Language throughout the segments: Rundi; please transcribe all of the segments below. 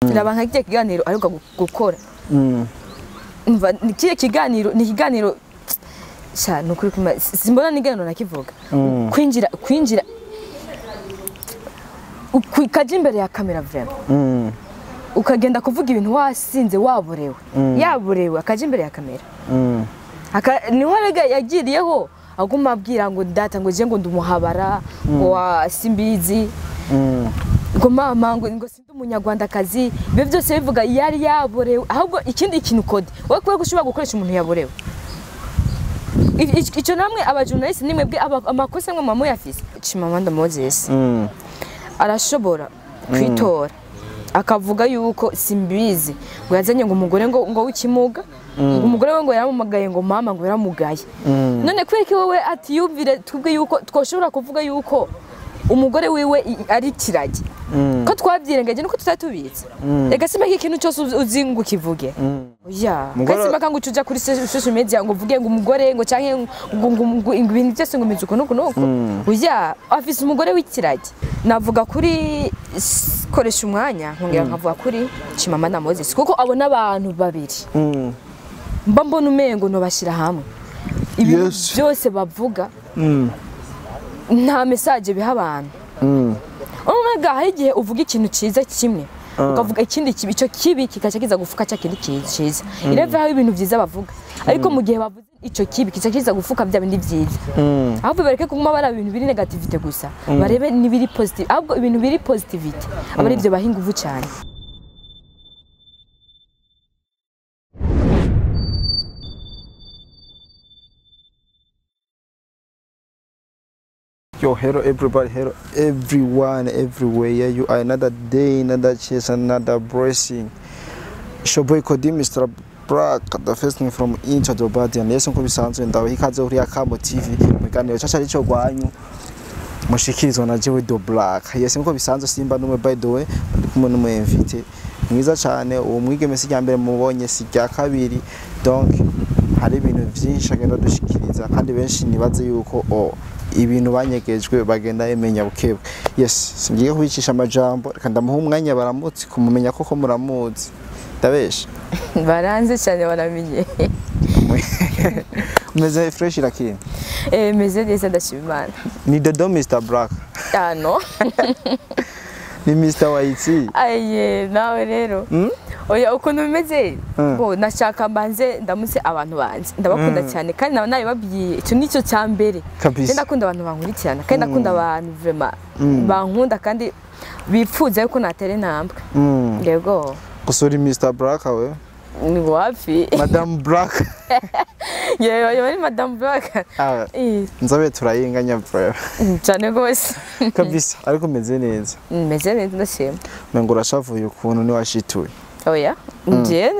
Raba nka kiganiro aheruka gukora. Umva kiye kiganiro ni kiganiro sha nukuri kuma simbona n'iganiro nakivuga. Kwinjira kwinjira ukaja imbere ya kamera vraiment. Ukagenda kuvuga ibintu wasinze waborewe. Yaborewe akaja imbere ya kamera. Niho rega yagiriyeho aguma abwira ngo data ngo je ngo ndumuhabara ngo wa simbizi. Ngo mama ngo sindi umunyarwandakazi ibyo byose bivuga yari yaborewe ahubwo ikindi kintu kode wowe kubera ko ushobora gukoresha umuntu yaborewe icyo namwe abajournaliste nimwe bwe amakosa mwe mama yafise Chimamanda Moses arashobora kwitora akavuga yuko simbizi ngo yazanye ngo umugore ngo w'ikimuga ngo umugore we ngo yaramumagaye ngo mama ngo yaramugaye none kubera ko wowe atiyumvire twebwe yuko twoshobora kuvuga yuko umugore wiwe ari kiragi ko twabyirengaje nuko tutari tubizi reka simba ikintu cyose uzi ngo ukivuge oya simba ngo ucuja kuri social media ngo uvuge ngo umugore ngo canke ngo ibintu byose ngo mizuko nuko nuko oya afise umugore w'ikiragi navuga kuri koresha umwanya nkongera nkavuga kuri Chimamanda Moses kuko abo n'abantu babiri mba mbona umengo no bashira hamwe ibintu byose bavuga nta message biha abantu. Umaga hari igihe uvuga ikintu ciza kimwe ukavuga ikindi kibi ico kibi kikaca kiza gufuka cya kindi ciza ireve aho ibintu vyiza bavuga ariko mu gihe bavuze ico kibi kica kiza gufuka bya bindi vyiza ahubwo bareke kuguma bara ibintu biri negativite gusa barebe nibiri positive ahubwo ibintu biri positivite aba ari byo baha inguvu cyane. Yo, hello everybody, hello everyone, everywhere you are. Another day, another chance, another blessing. It's your boy Kodi, Mr. Black, the first thing from Inter Dobadi, and yes, nko bisanzwe ndawe ikaze kuri Akamo TV mu kiganiro caca arico gwanyu mushikirizwa na Jewe Do Black. Yes, nko bisanzwe simba numwe by the way, ndi kumwe n'umu invité mwiza cyane. Uwo mwigeme si rya mbere mubonye, si rya kabiri, donc hari ibintu vyinshi agenda dushikiriza kandi benshi nibaze yuko ibintu banyegejwe bagenda emenya bukebwe. Yes, singiye kubicisha amajambo reka ndamuha umwanya baramutse kumumenya koko muramuzi. Ndabesha baranze cyane baramenye. Meze fresh lakini. Meze neza ndashima Imana. Ni Dodo Mr Black. Ah no. Ni Mr White. Aye nawe rero. Oya ukuntu bimeze bo nashaka mbanze ndamutse abantu banze ndabakunda cyane kandi nawe nabibabwiye icyo nicyo cya mbere ndakunda abantu bankurikirana kandi ndakunda abantu vraiment bankunda kandi bipfuza yuko natera intambwe. Yego gusura Mr Black we ni wapi Madame Black. Yewe ni Madame Black. Nzabe turayinganya bro cyane gose kabisa ariko meze neza. Meze neza ndashima. Mengo urashavuye ukuntu ni washituye. Oya nje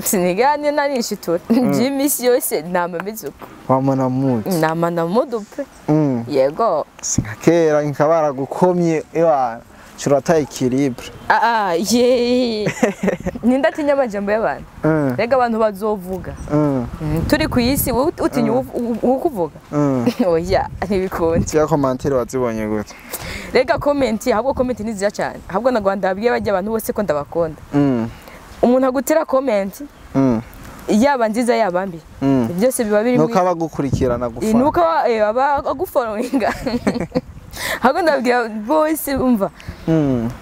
siniganye narishitura by'imisi yose namamizuko wamana mudu namana mudu pe. Yego sinkakera nkabara gukomye ewa churata equilibre. Ye ninda tinya amajambo y'abantu rega abantu bazovuga turi ku isi utinya ukuvuga oya ntibikunda. Cya commentaire wazibonye gute? Rega comment ahubwo comment ni nziza cyane ahubwo na Rwanda abwiye bajya abantu bose ko ndabakunda. Umuntu agutera comment yaba nziza yaba mbi byose biba biri nuko abagukurikirana gufa nuko aba agufollowinga ahubwo ndabwira bose umva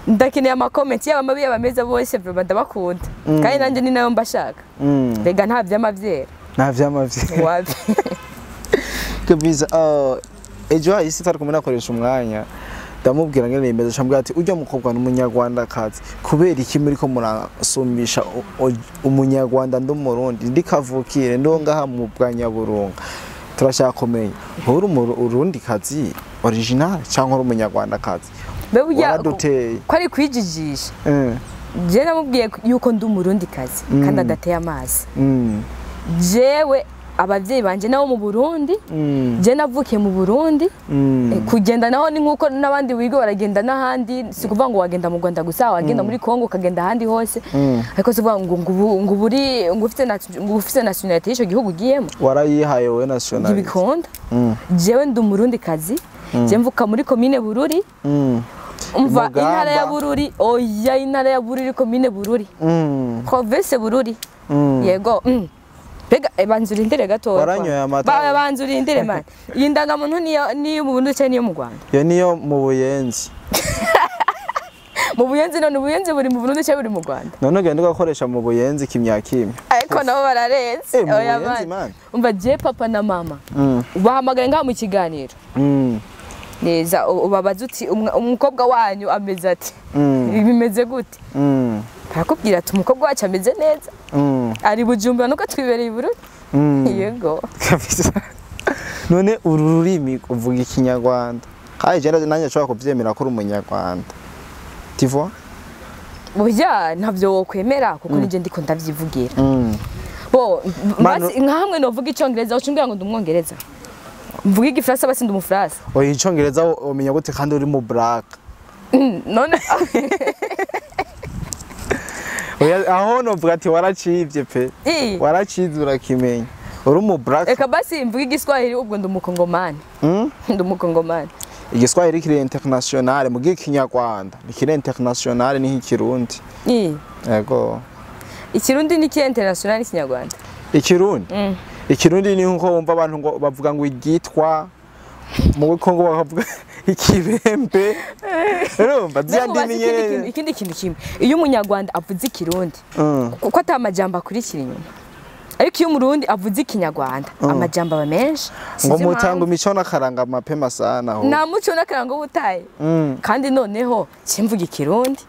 ndakeneye ama comment yaba mabi yaba meza bose ndabakunda kandi nanjye ni nayo mbashaka. Rega nta vyamavyera nta vyamavyera wapi kabisa. Ejo hahise tari kumwe nakoresha umwanya ndamubwira ngene nemeza cyambwira ati ujya mukobwa n'umunyarwanda kazi kubera iki muri ko murasumbisha umunyarwanda ndumurundi ndikavukire ndo ngaha mu bwanyaburunga turashaka kumenya uri urundi kazi original cyangwa uri umunyarwanda kazi. Waraduteye ko ari kwijijisha. Je namubwiye yuko ndi umurundi kazi kandi adateye amazi. Jewe abavyeyi banje nabo mu Burundi je navukiye mu Burundi kugenda naho ni nkuko nabandi wigo baragenda nahandi si kuvuga ngo wagenda mu Rwanda gusa wagenda muri Kongo ukagenda ahandi hose ariko si kuvuga ngo ngo buri ngo ufite nationality y'icyo gihugu ugiyemo warayihaye wowe nationality ntibikunda. Jewe ndi umurundi kazi je mvuka muri commune Bururi. Umva, intara ya Bururi, oya, intara ya Bururi, komine Bururi, province Bururi. Yego. Mbega banza urindire gatoya. Waranyoye amata? Banza urindire man, iyi ndangamuntu niyo niyo mu Burundi canke niyo mu Rwanda? Iyo niyo mu Buyenzi. Mu Buyenzi? None Ubuyenzi buri mu Burundi canke buri mu Rwanda? None ugenda ugakoresha mu Buyenzi kimya kimya. Ariko nabo bararenze. Eh, mu Oya, Buyenzi, man. man. Umva, je papa na mama ubahamagaye ngaha mu kiganiro neza, ubabaze uti umukobwa wanyu ameze ati, bimeze gute? Barakubwira ati umukobwa wacu ameze neza, ari Bujumbura, nuko twibereye i Bururi. Yego. Kabisa. None uru rurimi uvuga Ikinyarwanda, kandi je nanjye nshobora kuvyemera ko uri Umunyarwanda, tu vois? Burya ntabyo wokwemera kuko nije ndiko ndavyivugira. Bo basi nka hamwe novuga Icyongereza, uca umbwira ngo ndi Umwongereza, mvuga Igifaransa basi ndi Umufaransa. Oya, Icongereza umenya gute kandi uri mu black? None Oya, aho novuga ati waracivye pe. Waracize urakimenya uri mu black. Eka basi mvuga Igiswahili, ubwo ndi Umukongomani. Ndi Umukongomani. Igiswahili kiri international, mugihe Ikinyarwanda ni kiri international, ni nk'Ikirundi. Yego. Ikirundi ni ki international Ikinyarwanda? Ikirundi, Ikirundi ni nkuko wumva abantu ngo bavuga ngo igitwa, mu Kongo bakavuga ikibembe, urumva zya Mbega ndimi ubaze ikindi nyene. Ikindi kintu kimwe, iyo Umunyarwanda avuze Ikirundi, kuko ata majambo akurikira inyuma, ariko iyo Umurundi avuze Ikinyarwanda amajambo aba menshi. Ngo Sinzi mutanga impamvu. imico n'akaranga mapema sana ho. Nta muco n'akarango w'ubutayi. Kandi noneho simvuga Ikirundi,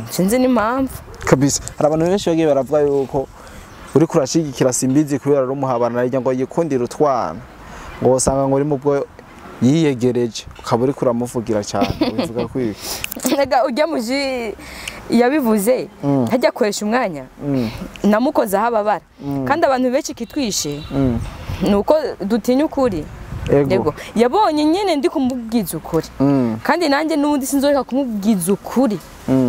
sinzi n'impamvu. Kabisa, hari abantu benshi bagiye baravuga yuko uriko urashigikira Simbizi kubera ari umuhabana arya ngo yikundira utwana, ngo usanga ngo uri mu bwo yiyegereje, ukaba uriko uramuvugira cyane. Ubivuga kwiki? Ega ujya muji yabivuze ntajya akoresha umwanya, namukoze aho ababara, kandi abantu benshi kitwishe ni uko dutinya ukuri. Yego, yabonye nyine ndi kumubwiza ukuri, kandi nanjye n'ubundi sinzoreka kumubwiza ukuri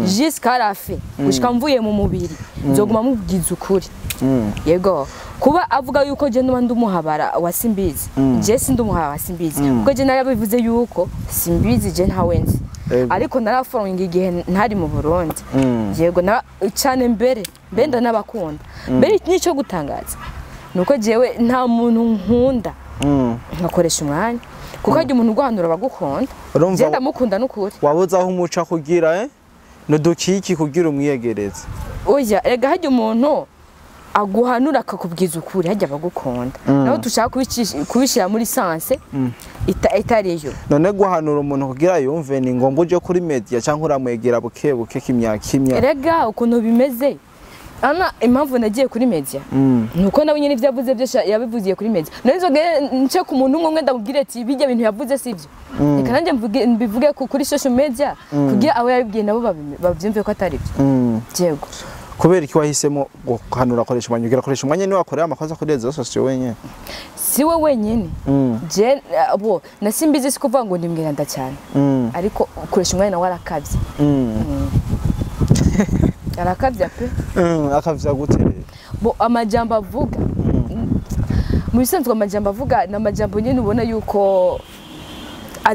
jusqu'à la fin, gushika mvuye mu mubiri nzoguma mubwiza ukuri. Yego, kuba avuga yuko je nuba ndi umuhabara wa Simbizi, je sindi umuhabara wa Simbizi, kuko je narabivuze yuko Simbizi je ntawe nzi. Ariko narafollowing igihe ntari mu Burundi. Yego, na cyane mbere mbe ndanabakunda mbere. N'icyo gutangaza nuko jewe nta muntu nkunda nkakoresha umwanya, kuko harya umuntu uguhanura abagukunda. Urumva Je ndamukunda n'ukuri. Wabuze aho umuca kugira nudukiki kugira umwiyegereze? Oya, rega harya umuntu aguhanura akakubwiza ukuri, harya abagukunda, naho dushaka kubishyira muri sens itariyo. None guhanura umuntu kugira yumve ni ngombwa uje kuri media, cyangwa uramwegera buke buke kimya kimya? Rega ukuntu bimeze ana, impamvu nagiye kuri media nuko nawe nyine ibyo yavuze byose yabivugiye kuri media. None nzoge nce ku muntu umwe umwe ndamubwire ati bijya bintu yavuze sibyo? Reka nanjye mbivuge kuri social media kugira abo yabibwiye nabo babyumve ko atari byo. Yego. Kubera iki wahisemo guhanura akoresha umwanya? Ugira akoresha umwanya niwe wakorera amakosa kuri réseaux sociaux wenyine? Si we wenyine. Je bo na Simbizi si kuvuga ngo ndimwiranda cyane, ariko ukoresha umwanya nawe arakabye. Arakabya pe. Akavya gute rero? Bo amajambo avuga, mu bisanzwe amajambo avuga ni amajambo nyine ubona yuko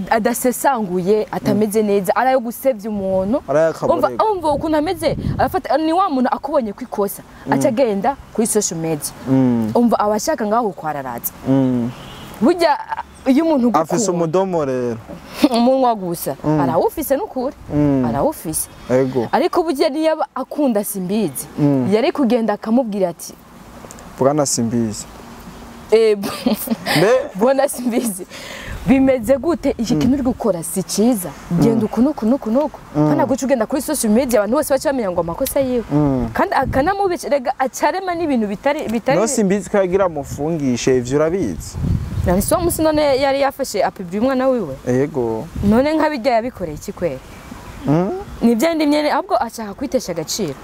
adasesanguye, atameze neza, ari ayo gusebya umuntu. Ari ay'akaborego. Umva, umva ukuntu ameze, arafata ni wa muntu akubonye ku ikosa aca agenda kuri social media. Umva, aba ashaka ngaho kwararaza. Burya iyo umuntu Afise ugukunda umudomo rero. Umunwa gusa arawufise n'ukuri, arawufise. Ariko burya niyo aba akunda Simbizi, yari kugenda akamubwira ati Bwana Simbizi. Eh, Mbe bona Simbizi, bimeze gute? Iki kintu uri gukora si cyiza, genda uku nuku nuku nuku, kandi guca ugenda kuri social media abantu bose baca bamenya ngo amakosa yiwe, kandi akanamubesha. Rega acarema n'ibintu bitari No Simbizi ko yagira amufungishe, ivyo urabizi? None si uwo munsi none yari yafashe apibye umwana wiwe? Ego. None nk'abijya yabikoreye iki kweri? Ni bya bindi nyene, ahubwo ashaka kwitesha agaciro.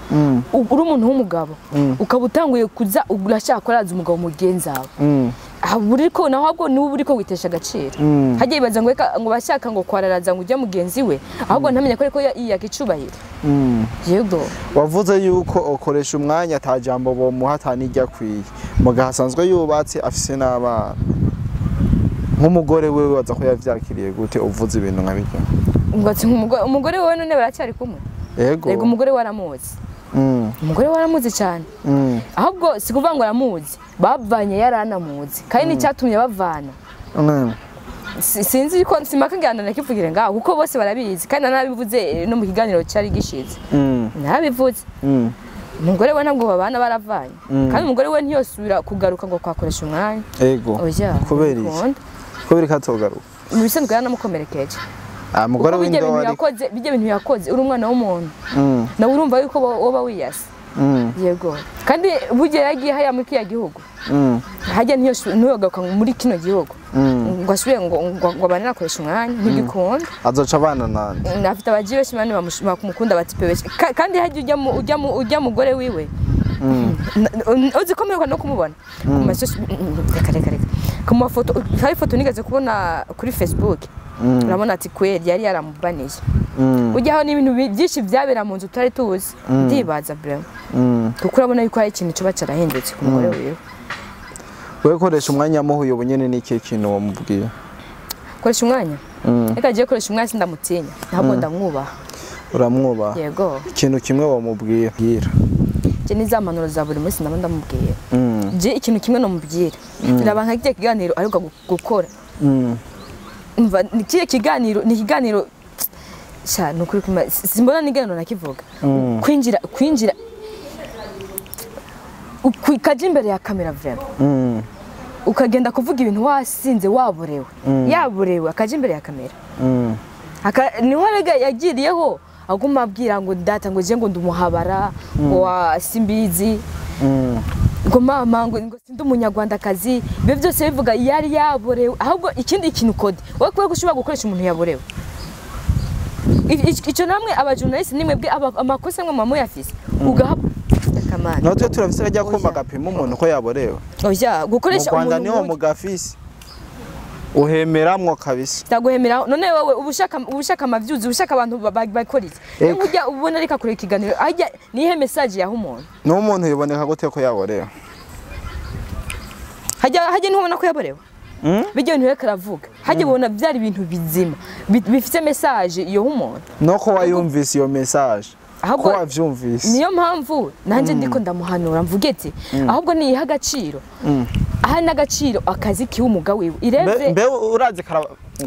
Uri umuntu w'umugabo, ukaba utanguye kuza urashaka kuraza umugabo mugenzi wawe, aho uriko naho ahubwo niwe uriko witesha agaciro. Hajya yibaza ngo reka ngo bashaka ngo kwararaza ngo ujya mugenzi we, ahubwo ntamenye ko ariko yiyaka icubahiro. Yego. Wavuze yuko ukoresha umwanya ata jambo bomuha ata n'iryo akwiye, mugahe asanzwe yubatse afise n'abana. Nk'umugore wewe waza ko yavyakiriye gute uvuze ibintu nka birya? Ngo ati umugore wewe none baracyari kumwe. Yego. Yego umugore waramuzi. Umugore waramuzi cyane. Ahubwo si kuvuga ngo aramuzi, bavanye yaranamuzi. Kandi n'icyatumye bavana. Sinzi ko simaka ngana nakivugire ngaho kuko bose barabizi kandi nanabivuze no mu kiganiro cyari gishize. Narabivuze. Umugore we ntabwo babana baravanye. Kandi umugore we ntiyosubira kugaruka ngo kwakoresha umwanya. Yego. Kubera iki? Kubera katogaruka. Mu bisanzwe yaranamukomerekeje. Mugore w'indobo yakoze bijye bintu yakoze uri umwana w'umuntu. Nawe urumva yuko woba wiyase. Yego. Kandi burya yagiye haya muri kiya gihugu. Hajya ntiyogaruka muri kino gihugu. Ngo asubire ngo abane nakoresha umwanya ntigikunda. Azoca abana nande. Afite abagiye benshi bane bakumukunda batipe benshi. Kandi hajya ujya mugore wiwe. Uzi ko mperuka no kumubona. Ku masosi reka. Ku mafoto hari foto nigeze kubona kuri Facebook. Urabona ati kweri yari yaramubaniye. Ujyaho n'ibintu byinshi byabera mu nzu tutari tuzi. Ndibaza bro. Kuko urabona yuko hari ikintu cyo bacarahindutse ku mugore wiwe. Wewe koresha umwanya muhuye ubunyene n'iki kintu wamubwiye? Koresha umwanya? Reka agiye koresha umwanya sindamutinya. Ntabwo ndamwubaha. Uramwubaha? Yego. Ikintu kimwe wamubwiye bwira. Je nizampanuro za buri munsi ndaba ndamubwiye. Je ikintu kimwe nomubwira. Ndaba nka kigiye kiganiro ariko gukora. Umva kiye kiganiro ni kiganiro sha nukuri kuma simbona niganiro nakivuga. Kwinjira ukaja imbere ya kamera vraiment. Ukagenda kuvuga ibintu wasinze waborewe. Yaborewe akaja imbere ya kamera. Niho rega yagiriyeho aguma abwira ngo data ngo je ngo ndumuhabara ngo wa simbizi. Ngo mama ngo sindi umunyarwandakazi ibyo byose bivuga yari yaborewe. Ahubwo ikindi kintu kode wowe kubera ko ushobora gukoresha umuntu yaborewe. Icyo namwe abajournaliste nimwe bwe amakosa mwe mama yafise ugaha kamana. Natwe turafise rajya kumba gapima umuntu ko yaborewe. Oya gukoresha umuntu niho mugafise uhemeramwo kabisa. Ndaguhemera none wowe ubushaka amavyuzi ubushaka abantu bakora iki? Ujya ubona reka kure ikiganiro ajya nihe message yaho umuntu. No umuntu yiboneka gute ko yaborewe? Hajya ntubona ko yaborewe? Bijyo bintu reka ravuga. Hajya ubona byari ibintu bizima bifite message yo umuntu. No ko wayumvise iyo message. Ko wavyumvise. Niyo mpamvu nanje ndiko ndamuhanura mvuge ati ahubwo niyiha agaciro. Aha n'agaciro akazi kiwe umuga wiwe. Ireve mbe urazi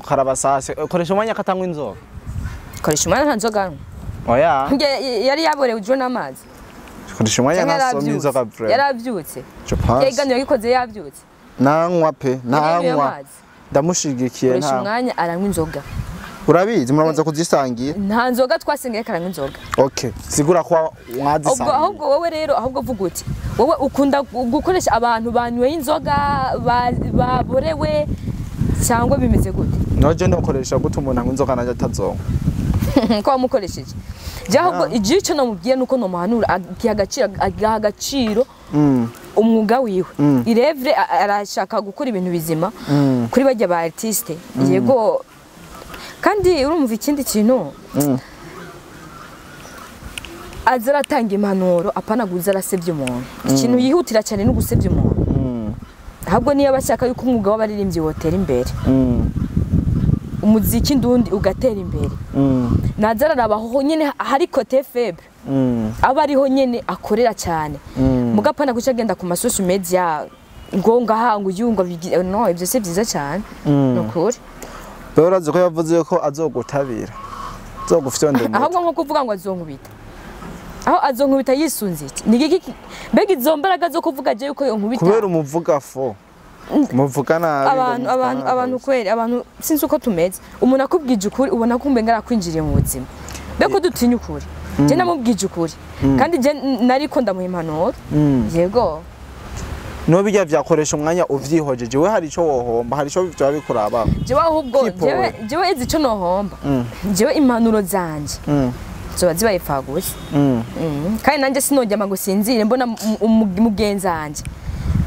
karabasase koresha umwanya katangwa inzoga. Koresha umwanya nta nzoga. Oya. Yari yaborewe ujo n'amazi. Koresha umwanya nasomye inzoga bro. Yaravyutse. Yeganiro yikoze yavyutse. Nanywa pe, nanywa. Ndamushigikiye nta. Koresha umwanya aranywa inzoga. Urabizi murabanza kuzisangiye? Nta nzoga twasengeye karanywa inzoga. Okay, sigura ko mwazisangiye. Ahubwo wowe rero ahubwo vuga uti wowe ukunda gukoresha abantu banyweye inzoga baborewe cyangwa bimeze gute? Noje ndokoresha gute umuntu anywa inzoga nanje atazonga? Ko wamukoresheje. Je ahubwo igice namubwiye nuko nomuhanura agaha agaciro umwuga wiwe. Irevre arashaka gukora ibintu bizima kuri bajya ba artiste. Yego. Kandi urumva ikindi kintu aza aratanga impanuro apana guza arasebye umuntu. Ikintu yihutira cyane no gusebya umuntu. Ahubwo niyo abashaka yuko umwuga w'abaririmbyi wotera imbere. Umuziki ndundi ugatera imbere. Naza ararabaho nyene hari côté faible. Aba ariho nyene akorera cyane. Mugapana guca agenda ku ma social media ngo ngaha ngo yungo no ibyo se byiza cyane. Nukuri. Urazi ko yavuze ko azogutabira. Azogufyonda. Ahubwo nko kuvuga ngo azonkubita. Aho azonkubita yisunze iki? Ni iki mbega izo mbaraga zo kuvuga je yuko yonkubita? Kubera umuvuga fo. Muvuga nabi. Abantu kweri abantu sinzi uko tumeze. Umuntu akubwije ukuri ubona kumbe ngara kwinjiriye mu buzima. Mbega dutinya ukuri. Je namubwije ukuri. Kandi je nariko ndamuha impanuro. Yego. No bijya vyakoresha umwanya uvyihojeje we hari ico wohomba hari ico byo bikuraba. Jewe ahubwo jewe izi ico nohomba. Jewe impanuro zanje. Zoba zibaye pfagusa. Kandi nanje sinojya ngo sinzire mbona mugenzi wanje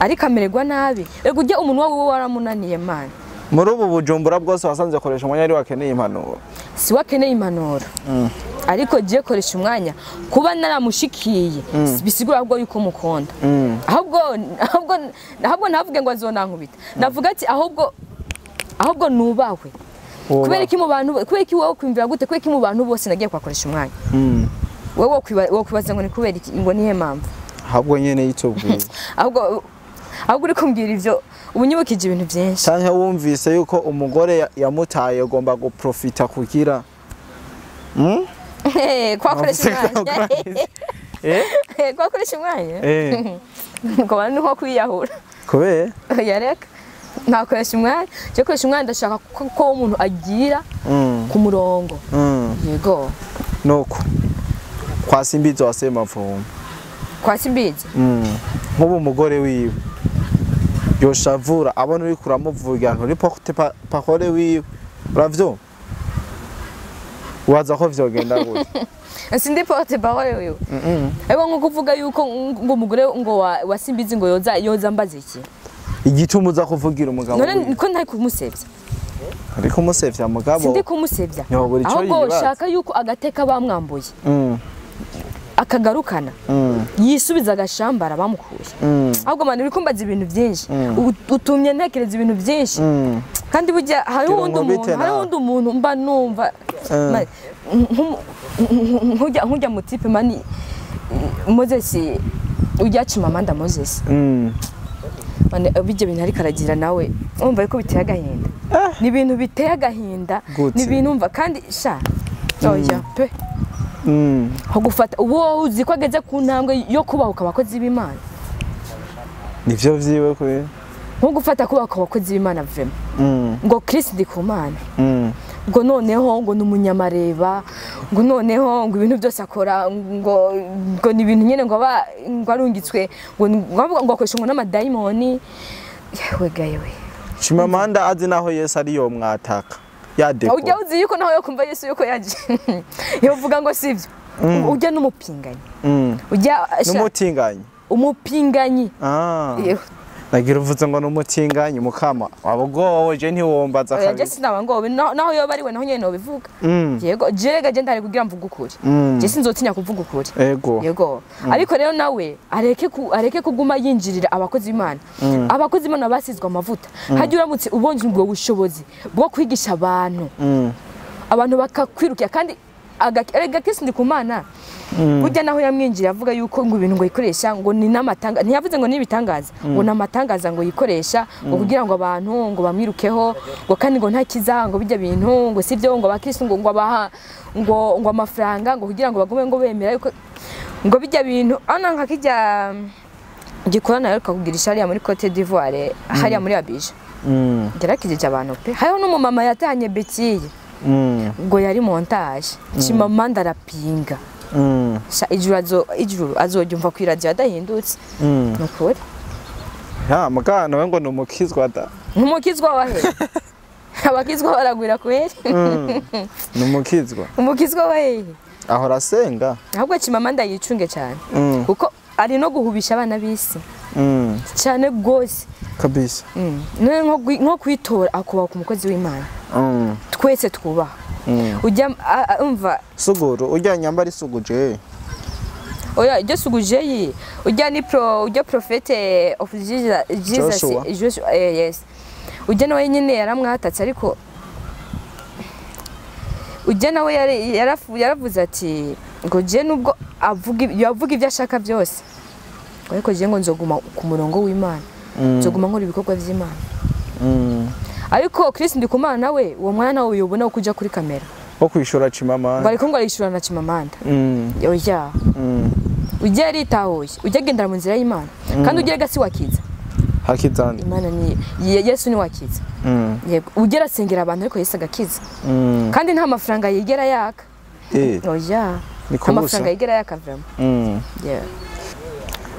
ariko amererwa nabi. Ego ujya umuntu wawe waramunaniye man. Muri ubu Bujumbura bwose wasanze koresha umwanya ari wakeneye impanuro. Si wakeneye impanuro. Ariko je koresha umwanya kuba naramushikiye bisigura ahubwo yuko mukunda. Ahubwo navuge ngo azonankubita. Navuga ati ahubwo nubahwe. Kubera iki mu bantu, kubera iki wowe kwimvira gute, kubera iki mu bantu bose nagiye kwakoresha umwanya? Wewe wokwibaza ngo ni kubera iki, ngo nihe mpamvu? Ahubwo nyene yitubwiye. Ahubwo uri kumbwira ivyo ubunyibukije ibintu byinshi. Canke wumvise yuko umugore yamutaye ugomba guprofita kugira kwakoresha umwanya. Kwakoresha umwanya? Ngo bantu nko kwiyahura. Kubera? Yareka. Nakoresha umwanya, je koresha umwanya ndashaka ko umuntu agira ku murongo. Yego. Nuko kwa Simbizi wasema mvumo. Kwa Simbizi? Nk'ubu umugore wiwe yoshavura abona uri kuramuvuga nturi porte parole wiwe, uravyo? Waza ko vyogenda gute? Sindi porte parole wiwe. Ego nko kuvuga yuko ngo umugore ngo wa Simbizi ngo yoza mbaza iki? Igituma uza kuvugira umugabo. None ko ntari kumusevya. Ari kumusevya mugabo. Sindi kumusevya. Ahubwo ushaka yuko agateka bamwambuye. Akagarukana. Yisubiza agashambara bamukuye. Ahubwo mani uri kumbaza ibintu byinshi. Utumye ntekereza ibintu byinshi. Kandi burya hari undi umuntu mba numva nkujya mu type mani Moses ujya Chimamanda Moses. Mane bijye bintu ari karagira nawe umva yuko biteye agahinda. Ni ibintu biteye agahinda, ni ibintu umva kandi sha oya pe. Ho gufata uwo uzi ko ageze ku ntambwe yo kubahuka abakozi b'Imana. Nivyo vyiwe kwe. Nko gufata kubahuka abakozi b'Imana vraiment. Ngo Christ Ndikumana. Ngo noneho ngo numunyamareba, ngo noneho ngo ibintu byose akora ngo ngo ni ibintu nyene ngo aba ngo arungitswe ngo ngo akoresha ngo n'amadayimoni. Yewe gayewe. Chimamanda azi naho Yesu ari yo mwataka. Ya deko. Ujya uzi yuko naho yo kumva Yesu yuko yaje. Yovuga ngo sivyo. Ujya n'umupinganyi. Ujya n'umutinganyi. Umupinganyi. Yewe. Nagira uvuze ngo n'umutinganyi mukama wabugowe je ntiwombaza kabiri. Oya je sinaba ngowe naho yoba ari we naho nyene nobivuga. Yego jerega je ndari kugira mvuga ukuri. Je sinzotinya kuvuga ukuri. Yego. Yego. Ariko rero nawe areke kuguma yinjirira abakozi b'Imana. Abakozi b'Imana basizwe amavuta. Hajya uramutse ubonje ubwo bushobozi bwo kwigisha abantu. Abantu bakakwirukira kandi erega Kristo Ndikumana. Burya naho yamwinjira avuga yuko ngo ibintu ngo yikoresha ngo ni namatanga, ntiyavuze ngo nibitangaza, ngo namatangaza ngo yikoresha ngo kugira ngo abantu ngo bamwirukeho, ngo kandi ngo ntakiza ngo bijya bintu ngo sivyo ngo abakristo ngo ngo abaha ngo ngo amafaranga ngo kugira ngo bagume ngo bemera yuko ngo bijya bintu ana nka kijya gikorana rero kakugirisha hariya muri Cote d'Ivoire, hariya muri Abidjan. Gerakijije abantu pe. Hariho n'umumama yatanye Betiye. Ngo yari montage. Chimamanda arapinga. Ijuru azojyumva ku radio adahindutse. Nukuri. Ya mugana we ngo numukizwa da. Numukizwa wahe? Abakizwa baragwira kweri. Numukizwa. Umukizwa wahe? Ahora asenga. Ahubwo Chimamanda yicunge cyane. Kuko ari no guhubisha abana bisi. Cyane gose. Kabisa. None nko kwitora akuba ku mukozi w'Imana. Twese twubaha. Ujya umva suguru ujya nyambara isuguje. Oya ijyo suguje yi ujya ni pro ujya prophet of Jesus Joshua, yes. Ujya nawe nyine yaramwatatse ariko ujya nawe yaravuze ati ngo je nubwo avuga yavuga ibyo ashaka byose ariko je ngo nzoguma ku murongo w'Imana, nzoguma nkora ibikorwa by'Imana. Ariko Chris Ndikumana nawe uwo mwana nawe uyobona uko uja kuri kamera wo kwishura Chimamanda. Bari ko ngo arishura na Chimamanda. Oya. Ujya yaritahuye, ujya agendera mu nzira y'Imana. Kandi ujya gasi wakiza. Hakizana. Imana ni Yesu ni wakiza. Yego, ujya arasengera abantu ariko Yesu agakiza. Kandi nta mafaranga yigera yaka. Oya. Nta mafaranga yigera yaka vraiment. Yeah.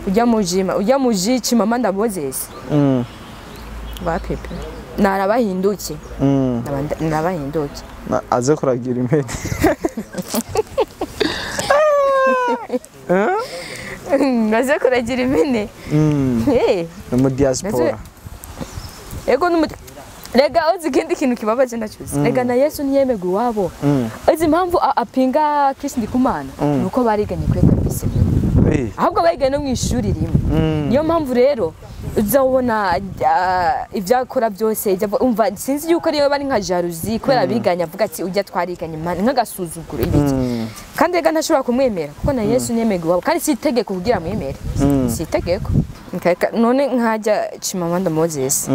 Ujya mujima, ujya muji Chimamanda Moses. Ba pepe. Narabahinduke. Narabahinduke. Aze kuragira impene. Aze kuragira impene. Mu diaspora. Ego numu Rega uzi ikindi kintu kibabaje ndacyuzi. Rega na Yesu ntiyemegwe iwabo. Uzi impamvu apinga Kristo Ndikumana nuko bariganye kuri kabise. Ahubwo bariganye no mu ishuri rimwe. Niyo mpamvu rero Uzabona ibyo akora byose, umva, sinzi yuko ariyo bari nka jalousie kubera biganye, avuga ati ujya twariganye, man, nk'agasuzuguro ibiki. Kandi rega ntashobora kumwemera, kuko na Yesu ntiyemega iwabo, kandi si itegeko kugira amwemere, si itegeko. None nkajya Chimamanda Moses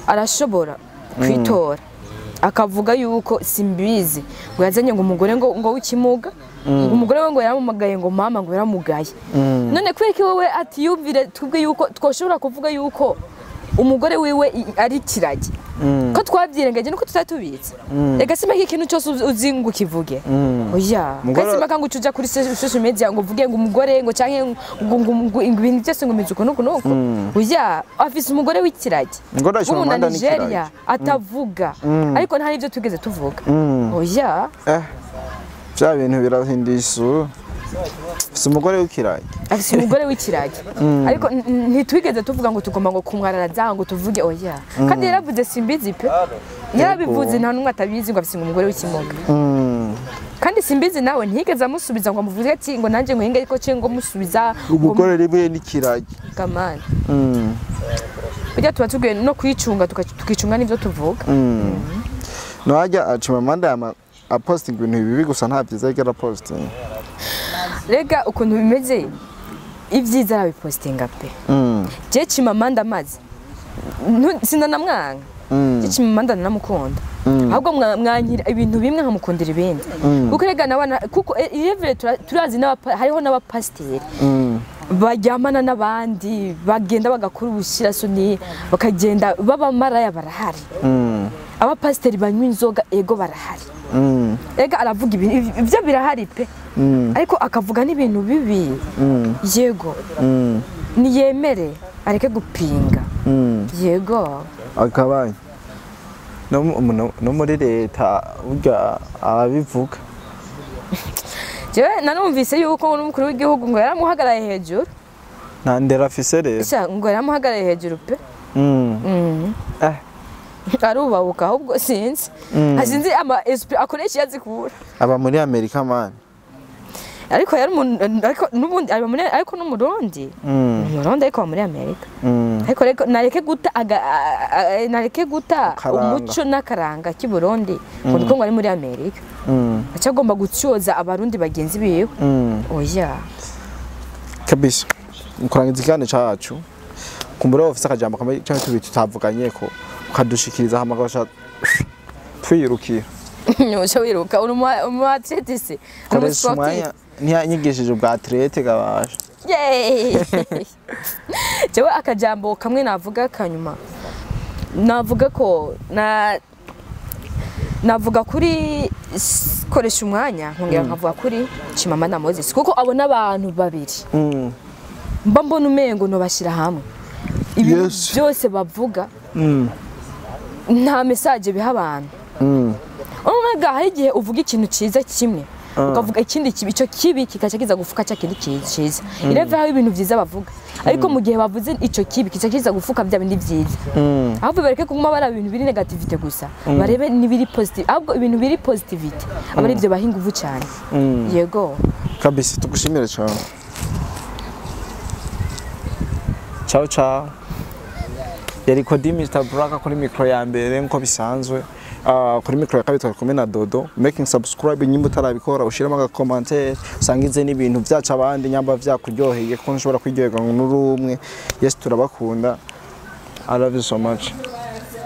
arashobora kwitora akavuga yuko simbizi ngo yazanye ngo umugore ngo w'ikimuga, ngo umugore we ngo yaramumagaye, ngo mama ngo yaramugaye. None kubera ko wowe atiyumvire twebwe yuko twoshobora kuvuga yuko umugore wiwe ari kiragi, ko twabyirengaje nuko tutari tubizi? Rega simaka ikintu cyose uzi ngo ukivuge, oya. Kandi simaka ngo uca kuri social media ngo uvuge ngo umugore ngo canke ngo ibintu byose ngo meze uku nuku nuku. Oya, afise umugore w'ikiragi Ngo w'umunya Nigeria atavuga, ariko nta n'ibyo tugeze tuvuga, oya. Bya bintu birahindisha isura. Si umugore w'ikiragi. Afise umugore w'ikiragi, ariko ntitwigeze tuvuga ngo tugomba ngo kumwararaza ngo tuvuge, oya. Kandi yaravuze simbizi pe, yarabivuze, nta n'umwe atabizi ngo afise umugore w'ikimuga. Kandi simbizi nawe ntiyigeze amusubiza ngo amuvuge ati ngo nanjye ngo hinge, ariko ce ngo musubiza ngo Umugore rimwe n'ikiragi. Kamani, burya tuba tugiye no kwicunga, tukicunga n'ibyo tuvuga. Ntajya Chimamanda yama apostinga ibintu bibi gusa, nta byiza yigera apostinga. Rega ukuntu bimeze, ibyiza arabipostinga pe. Je Chimamanda amaze sinanamwanga. Je Chimamanda nanamukunda, ahubwo mwankira ibintu bimwe nkamukundira ibindi, kuko rega nabana, kuko irevere turazi hariho n'abapasiteri baryamana n'abandi, bagenda bagakora ubushirasoni, bakagenda b'abamaraya, barahari. Abapasiteri banywa inzoga, ego, barahari. Ega aravuga ibintu ibyo birahari pe, ariko akavuga n'ibintu bibi. Yego, niyemere areke gupinga. Yego. Akabaye no muri leta burya arabivuga. Jewe nanumvise yuko n'umukuru w'igihugu ngo yaramuhagaraye hejuru. Nta ndera afise rero. Sha, ngo yaramuhagaraye hejuru pe. Arubabuka ahubwo, sinzi, sinzi ama esprit akoresha yazikura. Aba muri Amerika, man. Ariko yari umuntu, ariko n'ubundi aba muri, ariko n'umurundi. Umurundi, ariko aba muri Amerika. Ariko reko nareke guta nareke guta Akaranga. umuco n'akaranga k'i Burundi ngo niko ngo ari muri Amerika aca agomba gutyoza abarundi bagenzi biwe. Oya. Kabisa, kurangiza ikiganiro cacu, kumbura wowe ufise akajambo kamwe canke tubiri tutavuganye ko ukadushikiriza, hama gaca twirukira. Uca wiruka, uri umu athlète se? Koresha umwanya, ntiyanyigishije ubwa athlète gabasha. Yeee! Jewe akajambo kamwe navuga kanyuma, navuga ko na navuga kuri koresha umwanya, nkongera nkavuga kuri Chimamanda Moses, kuko abo n'abantu babiri mba mbona umengo nobashyira hamwe ibintu byose bavuga, nta message biha abantu. Urumva, hari igihe uvuga ikintu cyiza kimwe, ukavuga ikindi kibi, icyo kibi kikaca kiza gufuka cya kindi cyiza. Ireve aho ibintu byiza bavuga, ariko mu gihe bavuze icyo kibi kica kiza gufuka bya bindi byiza. Ahubwo bareke kuguma baraba ibintu biri négativité gusa, barebe n'ibiri positive. Ahubwo ibintu biri positivité aba ari byo baha ingufu cyane. Yego. Kabisa, tugushimire cyane. Ciao ciao. Yari Kodi Mr Black kuri mikro ya mbere nkuko bisanzwe. Kuri mikro ya kabiri twari kumwe na Dodo. Making subscribe nyimba utarabikora, ushiremo aga commentaire, usangize n'ibintu vyacu abandi nyamba vyakuryoheye, kuko nshobora kwiryoherwa ngo n'urumwe. Yes, turabakunda. I love you so much.